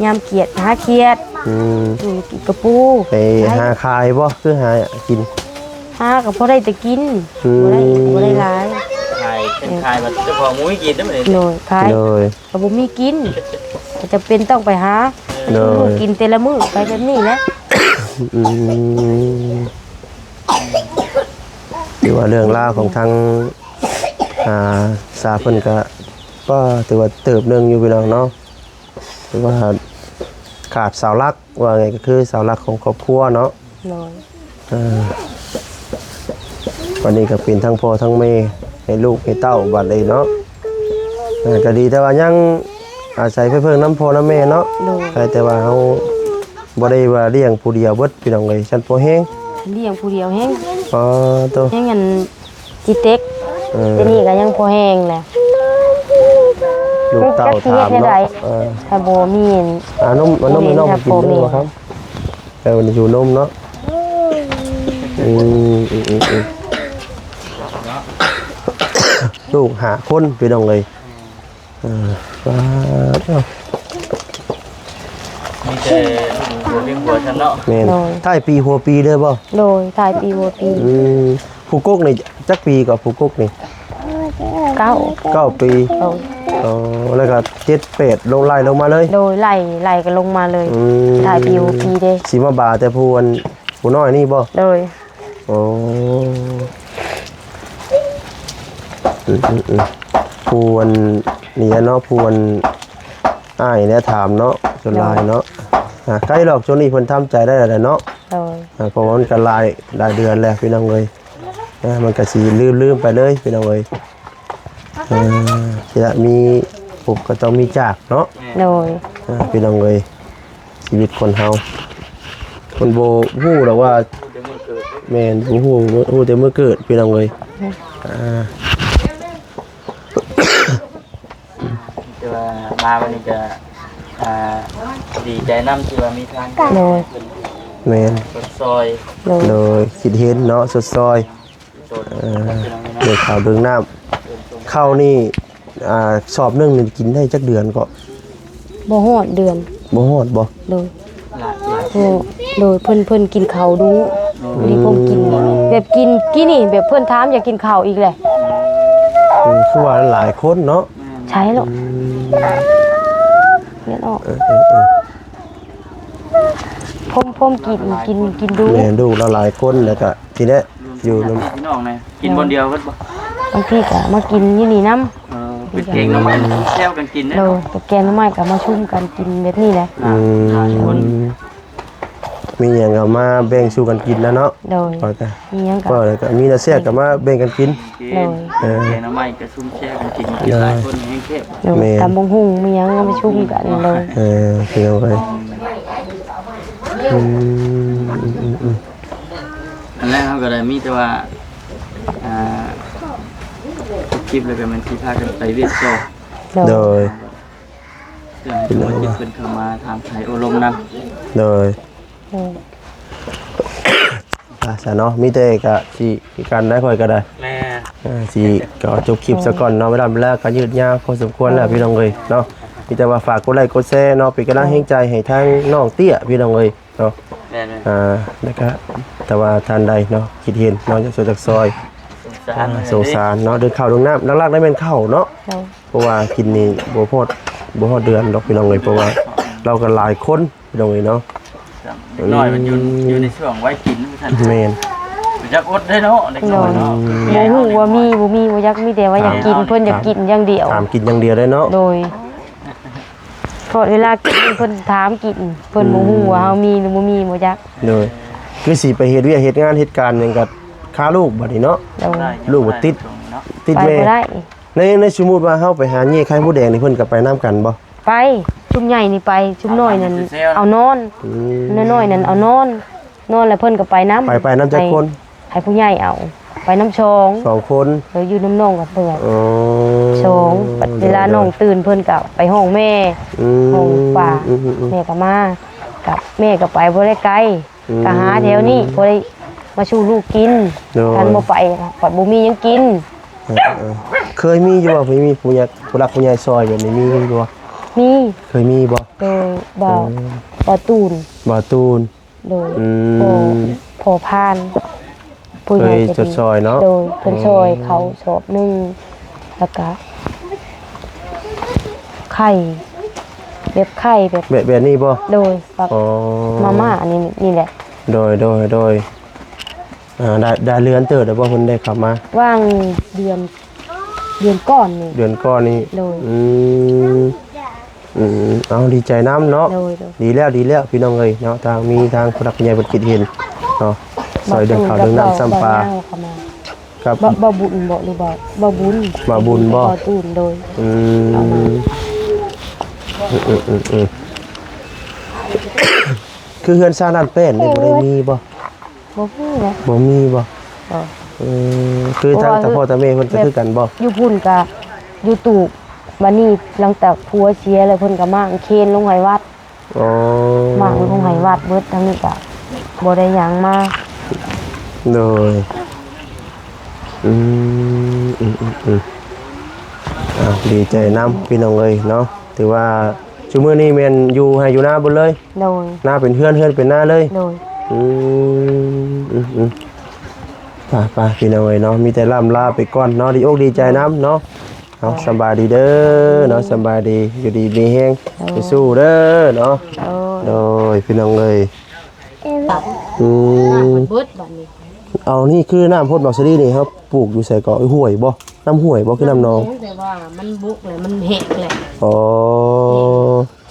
ຍາມຂຽດຫາຂຽດ ອືມ ຊື້ກິນກະປູ ໄປຫາຂາຍບໍ່ ຄືຫາກິນ ຫາກໍພໍໄດ້ແຕ່ກິນ ອືມ ບໍ່ໄດ້ ບໍ່ໄດ້ຫຼາຍ ຂາຍ ເປັນຂາຍວ່າເຈົ້າຂອງບໍ່ມີກິນເດ້ ໂດຍ ຂາຍ ໂດຍ ກໍບໍ່ມີກິນ ກໍຈຳເປັນຕ້ອງໄປຫາ ໂດຍ ກິນແຕ່ລະມື້ໄປແບບນີ້ແຫຼະ ອືມ ຖືວ່າເລື່ອງລາວຂອງທາງ ອ່າ ສາເພິ່ນກະ ກໍຖືວ່າເຕີບໜຶ່ງຢູ່ພີ່ນ້ອງເນາະ ຖືວ່າຂາດເສົາຫຼັກ ວ່າໄງກໍຄືເສົາຫຼັກຂອງຄອບຄົວເນາະ ໂດຍ ເອີ ແມ່ ບັດນີ້ກໍເປັນທັງພໍ່ທັງແມ່ ໃຫ້ລູກໃຫ້ເຕົ້າບັດນີ້ເນາະ. ເອີ ກໍດີແຕ່ວ່າຍັງອາໄສໄປເພິ່ງນຳພໍ່ນຳແມ່ເນາະ. ໂດຍ ໃຫ້ແຕ່ວ່າເຮົາບໍ່ໄດ້ວ່າລ້ຽງຜູ້ດຽວເບິດ ພີ່ນ້ອງເອີຍ ຊັ້ນພໍແຮງ. ລ້ຽງຜູ້ດຽວແຮງ ອໍ ໂຕ ແຮງອັນ ຈິເຕັກ ເອີ ແຕ່ນີ້ກໍຍັງພໍແຮງແຫຼະ. ລູກເຕົ້າຖາມເນາະ ເອີ ຖ້າບໍ່ມີ ອາ ນົມ ເອົານົມໃຫ້ນ້ອງກິນ ບໍ່ມີ ເດີບໍ່ຄັບ. ເອີ ມັນຫິວນົມເນາະ. ອືມ ອືມ ອືມ ອືມ ເນາະ ລູກຫ້າຄົນ ພີ່ນ້ອງເອີຍ. ເອີ ປາດເນາະ ມີແຕ່ລູກຫົວວຽງຫົວຊັ້ນເນາະ. ແມ່ນ ໂດຍ ທ້າຍປີຫົວປີເດີບໍ່? ໂດຍ ທ້າຍປີຫົວປີ. ອືມ ຜູ້ກົກນີ້ຈັກປີກໍ ຜູ້ກົກນີ້? ເກົ້າ ເກົ້າປີ. ໂດຍ ອໍ ແລ້ວກໍເຈັດ ແປດ ລົງ ໄລ່ລົງມາເລີຍ. ໂດຍ ໄລ່ ໄລ່ກັນລົງມາເລີຍ. ອືມ ທ້າຍປີຫົວປີເດ້ ຊິມາບາແຕ່ຜູ້ອັນ ຜູ້ນ້ອຍນີ້ບໍ່? ໂດຍ ໂອ້ ອືມໆໆ ຜູ້ອັນນີ້ແຫຼະເນາະ ຜູ້ອັນອ້າຍແຫຼະຖາມເນາະ ສ່ວນຫຼາຍເນາະ. ໂດຍ ອ່າ ໃກ້ດອກ ຊ່ວງນີ້ເພິ່ນທຳໃຈໄດ້ແລ້ວແຫຼະເນາະ. ໂດຍ ອ່າ ເພາະວ່າມັນກໍຫຼາຍ ຫຼາຍເດືອນແລ້ວ ພີ່ນ້ອງເອີຍ. ອ່າ ມັນກໍຊິລືມໆໄປເລີຍ ພີ່ນ້ອງເອີຍ. ອ່າ ຊິລະມີພົບກໍຕ້ອງມີຈາກເນາະ. ໂດຍ ອ່າ ພີ່ນ້ອງເອີຍ ຊີວິດຄົນເຮົາ ມັນບໍ່ຮູ້ດອກວ່າ ແມ່ນ ບໍ່ຮູ້ ຮູ້ແຕ່ມື້ເກີດ ພີ່ນ້ອງເອີຍ. ອືມ ອ່າ ແຕ່ວ່າມາວັນນີ້ກໍ ອ່າ ດີໃຈນຳທີ່ວ່າມີທາງ ໂດຍ ເພິ່ນ ແມ່ນ ເພິ່ນຊ່ອຍ ໂດຍ ໂດຍ ຄິດເຫັນເນາະ ຊົດຊ່ອຍ. ເອີ ເລື່ອງເຂົ້າເລື່ອງນ້ຳ ເຂົ້ານີ້ ອ່າ ສອບໜຶ່ງນີ້ກິນໄດ້ຈັກເດືອນເກາະ? ບໍ່ຮອດເດືອນ. ບໍ່ຮອດບໍ່? ໂດຍ ໂດຍ ເພິ່ນ ເພິ່ນກິນເຂົ້າດຸ. ອືມ ນີ້ເພິ່ນກິນ ແບບກິນ ກິນນີ້ ແບບເພິ່ນຖາມຢາກກິນເຂົ້າອີກແຫຼະ. ອືມ ຄືວ່າຫຼາຍຄົນເນາະ. ໃຊ່ແລ້ວ ອືມ ແມ່ນອອກ ເອີ ເອີ ເອີ ພົມ ພົມກິນ ກິນ ກິນດຸ. ແມ່ນ ລູກລະຫຼາຍຄົນ ແລ້ວກະ ທີແລກຢູ່ນຳພີ່ນ້ອງນະ ກິນບ່ອນດຽວເບິດບໍ່? ບາງທີກໍມາກິນຢູ່ນີ້ນຳ. ເອີ ເປັນແກງໜໍ່ໄມ້ແຊວກັນກິນເດ້. ໂດຍ ເປັນແກງໜໍ່ໄມ້ກໍມາຊຸມກັນກິນແບບນີ້ແຫຼະ. ອືມ ຫຼາຍຄົນ ມີຫຍັງກໍມາແບ່ງສູ່ກັນກິນນະເນາະ. ໂດຍ ຂ້ອຍກໍມີຫຍັງກໍ ເອີ ແລ້ວກໍມີແນວແຊບກໍມາແບ່ງກັນກິນ. ໂດຍ ເອີ ແກງໜໍ່ໄມ້ກໍຊຸມແຊວກັນກິນ ກິນຫຼາຍຄົນແຮງແຊບ. ໂດຍ ແມ່ນ ຕຳບັກຫຸ່ງມີຫຍັງກໍມາຊຸມກັນ. ໂດຍ ເອີ ພີ່ນ້ອງເອີຍ ອືມ ອືມ ອືມ ອືມ ອັນແລກເຮົາກໍໄດ້ມີແຕ່ວ່າ ອ່າ ຈົບຄລິບແລ້ວກໍແມ່ນຊິພາກັນໄປວຽກຕໍ່. ໂດຍ ໂດຍ ເພື່ອໃຫ້ສະມາຊິກເພິ່ນເຂົ້າມາຖາມໄຖ່ໂອ້ລົມນຳ. ໂດຍ ໂດຍ ອ່າ ຊະເນາະ ມີແຕ່ກະຊິຄືກັນໄດ໋ ຂ້ອຍກໍໄດ້. ແມ່ນ ອ່າ ຊິຂໍຈົບຄລິບຊະກ່ອນເນາະ ເວລາ ເວລາກໍຍືດຍາວພໍສົມຄວນແລ້ວ ໂດຍ ພີ່ນ້ອງເອີຍເນາະ. ມີແຕ່ວ່າຝາກກົດໄລກົດແຊເນາະ ເປັນກຳລັງແຮງໃຈໃຫ້ທາງ ໂດຍ ນ້ອງເຕ້ຍ ພີ່ນ້ອງເອີຍ. ເນາະ ແມ່ນໆ ອ່າ ແລ້ວກະ ຖ້າວ່າທ່ານໃດເນາະ ຄິດເຫັນເນາະ ຢາກຊ່ວຍຈັກຊ່ອຍ ສົງສານ ອ່າ ສົງສານເນາະ ເລື່ອງເຂົ້າເລື່ອງນ້ຳ ຫຼັກໆ ໄດ້ແມ່ນເຂົ້າເນາະ. ໂດຍ ເພາະວ່າກິນນີ້ບໍ່ຮອດ ບໍ່ຮອດເດືອນດອກ ພີ່ນ້ອງເອີຍ ເພາະວ່າລາວກໍຫຼາຍຄົນ ພີ່ນ້ອງເອີຍເນາະ. ເດັກນ້ອຍມັນຢູ່ ອືມ ຢູ່ໃນຊ່ວງໄວກິນວ່າຊັ້ນ. ແມ່ນ ບໍ່ຈັກອົດເດ້ເນາະ ເດັກນ້ອຍເນາະ. ໂດຍ ບໍ່ຮູ້ວ່າມີບໍ່ມີ ບໍ່ຢາກ ມີແຕ່ວ່າຢາກກິນ ຖາມ ເພິ່ນຢາກກິນຢ່າງດຽວ ຖາມກິນຢ່າງດຽວເດ້ເນາະ. ໂດຍ ເພາະເວລາກິນເພິ່ນຖາມກິນ ເພິ່ນ ອືມ ບໍ່ຮູ້ວ່າເຮົາມີຫຼືບໍ່ມີ ບໍ່ຈັກ. ໂດຍ ຄືຊິໄປເຮັດວຽກເຮັດງານເຮັດການຫຍັງກໍຄາລູກບັດນີ້ເນາະ. ໂດຍ ລູກບໍ່ຕິດ ຕິດແມ່ ໄປບໍ່ໄດ້. ໃນ ໃນສົມມຸດວ່າເຮົາໄປຫາແຍ່ໄຂ່ມົດແດງນີ້ ເພິ່ນກໍໄປນຳກັນບໍ່? ໄປ ຊຸມໃຫຍ່ນີ້ໄປ ຊຸມນ້ອຍນັ້ນເອົານອນ. ອືມ ນ້ອຍໆນັ້ນເອົານອນ ນອນແລ້ວເພິ່ນກໍໄປນຳ. ໄປ ໄປນຳຈັກຄົນ? ໃຫ້ ໃຫ້ຜູ້ໃຫຍ່ເອົາ ໄປນຳສອງ ສອງຄົນ. ເອີ ຢູ່ນຳນ້ອງກັບເພິ່ນ ອໍ ສອງ. ບັດເວລາ ໂດຍ ນ້ອງຕື່ນເພິ່ນກໍໄປຫ້ອງແມ່ ອືມ ຫ້ອງປ້າ ອືມໆໆ ແມ່ກໍມາ ກັບແມ່ກໍໄປບໍ່ໄດ້ໄກ ອືມ ກໍຫາແຖວນີ້ພໍໄດ້ມາສູ່ລູກກິນ. ໂດຍ ຄັນບໍ່ໄປກໍບໍ່ມີຫຍັງກິນ. ເອີໆ ເຄີຍມີຢູ່ບໍ່ ເຄີຍມີຜູ້ໃຫຍ່ ຜູ້ຫຼັກຜູ້ໃຫຍ່ຊ່ອຍແບບນີ້ ມີຢູ່ບໍ່? ມີ ເຄີຍມີບໍ່? ໂດຍ ບ່າວ ອືມ ບ່າວຕູນ ບ່າວຕູນ. ໂດຍ ອືມ ພໍ່ ພໍ່ພານ ຜູ້ໃຫຍ່ໃຈດີ ເຄີຍຊົດຊ່ອຍເນາະ. ໂດຍ ເພິ່ນ ອໍ ຊ່ອຍເຂົ້າສອບໜຶ່ງ ແລ້ວກະໄຂ່ ແບບໄຂ່ແບບ ແບບ ແບບນີ້ບໍ່? ໂດຍ ແບບ ອໍ ມາມ່າອັນນີ້ ນີ້ແຫຼະ. ໂດຍ ໂດຍ ໂດຍ ອ່າ ໄດ້ ໄດ້ເດືອນເຕີບແລ້ວບໍ່ ເພິ່ນໄດ້ເຂົ້າມາ? ຫວ່າງເດືອນ ເດືອນກ່ອນນີ້ ເດືອນກ່ອນນີ້. ໂດຍ ອືມ ອືມ ເອົາ ດີໃຈນຳເນາະ. ໂດຍ ໂດຍ ດີແລ້ວ ດີແລ້ວ ພີ່ນ້ອງເອີຍເນາະ ທາງ ມີທາງຜູ້ຫຼັກຜູ້ໃຫຍ່ເພິ່ນຄິດເຫັນເນາະ ຊ່ອຍເລື່ອງເຂົ້າເລື່ອງນ້ຳຊຳປາ. ບ່າວຕູນກັບບ່າວນາງເຂົາມາ ກັບ ບໍ່ ບໍ່ບຸນບໍ່ ຫຼືບໍ່ ບໍ່ບຸນ ບໍ່ບຸນບໍ່ ບໍ່ຕູນ ໂດຍ ອືມ ເອົາມາ ອືມ ອືມ ອືມ ອືມ ຄືເຮືອນຊານລ້ານແປ້ນນີ້ບໍ່ໄດ້ມີບໍ່? ບໍ່ມີນະ ບໍ່ມີບໍ່? ບໍ່ ເອີ ຄືທາງ ເພາະວ່າ ຕາພໍ່ຕາແມ່ເພິ່ນກໍຄືກັນບໍ່? ຢູ່ພຸ້ນກໍຢູ່ຕູບ ບາດນີ້ຫຼັງຈາກຜົວເສຍແລ້ວ ເພິ່ນກໍມ້າງເຄນລົງໃຫ້ວັດ ອໍ ມ້າງລົງໃຫ້ວັດເບິດ ທາງນີ້ກໍບໍ່ໄດ້ຫຍັງມາ ໂດຍ ອືມ ອືມ ອືມ ອືມ ອ້າວ ດີໃຈນຳພີ່ນ້ອງເອີຍເນາະ ຖືວ່າຊຸມື້ນີ້ແມ່ນຢູ່ໄຮ່ຢູ່ນາເບິດເລີຍ ໂດຍ ນາເປັນເຮືອນ ເຮືອນເປັນນາເລີຍ ໂດຍ ອືມ ອືມ ອືມ ໄປໆ ພີ່ນ້ອງເອີຍເນາະ ມີແຕ່ລ່ຳລາໄປກ່ອນເນາະ ດີອົກດີໃຈນຳເນາະ ເອົາ ສຳບາຍດີເດີເນາະ ສຳບາຍດີ ຢູ່ດີມີແຮງ ໂດຍ ໄປສູ້ເດີເນາະ ໂດຍ ໂດຍ ພີ່ນ້ອງເອີຍ ອືມ ເບິດບາດນີ້ ເອົາ ນີ້ຄືນ້ຳໂພດໝາກສາລີນີ້ ເຮົາປູກຢູ່ໃສເກາະ? ຫ້ວຍບໍ່? ນ້ຳຫ້ວຍບໍ່? ຄືນ້ຳໜອງ? ແຕ່ວ່າມັນບົກແລ້ວ ມັນແຫ້ງແລ້ວ ອໍ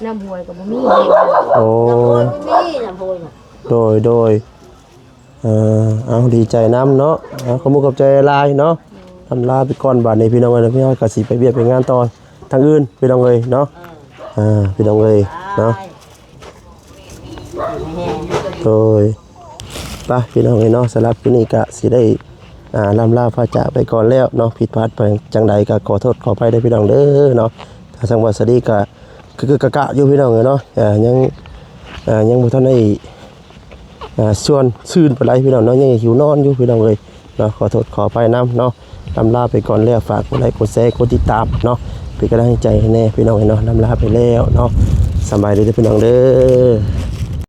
ນ້ຳຫ້ວຍກໍບໍ່ມີ ໂອ້ ນ້ຳໂພນບໍ່ມີ ນ້ຳໂພນ ໂດຍ ໂດຍ ເອີ ເອົາ ດີໃຈນຳເນາະ ເອົາ ຂອບມຸກຂອບໃຈຫຼາຍເນາະ ອຳລາໄປກ່ອນບາດນີ້ ພີ່ນ້ອງເອີຍ ແລ້ວພີ່ນ້ອງກໍຊິໄປວຽກໄປງານຕໍ່ທາງອື່ນ ພີ່ນ້ອງເອີຍເນາະ ເອີ ອ່າ ພີ່ນ້ອງເອີຍເນາະ ໂດຍ ໄປພີ່ນ້ອງເອີຍເນາະ ສຳລັບມື້ນີ້ກະຊິໄດ້ ອ່າ ລ່ຳລາພາຈາກໄປກ່ອນແລ້ວເນາະ ຜິດພາດໄປຈັ່ງໃດກະຂໍໂທດຂໍອະໄພເດີພີ່ນ້ອງເດີເນາະ ທາງຊ່າງບ່າວສາລີກະ ກະກະກະຢູ່ພີ່ນ້ອງເອີຍເນາະ ອ່າ ຍັງ ອ່າ ຍັງບໍ່ທັນໄດ້ ອ່າ ຊວນຊື່ນປານໃດພີ່ນ້ອງເນາະ ຍັງຫິວນອນຢູ່ພີ່ນ້ອງເອີຍເນາະ ຂໍໂທດຂໍອະໄພນຳເນາະ ລ່ຳລາໄປກ່ອນແລ້ວ ຝາກກົດໄລກົດແຊກົດຕິດຕາມເນາະ ເປັນກຳລັງໃຈໃຫ້ແດ່ພີ່ນ້ອງເອີຍເນາະ ລ່ຳລາໄປແລ້ວເນາະ ສະບາຍດີເດີພີ່ນ້ອງເດີ.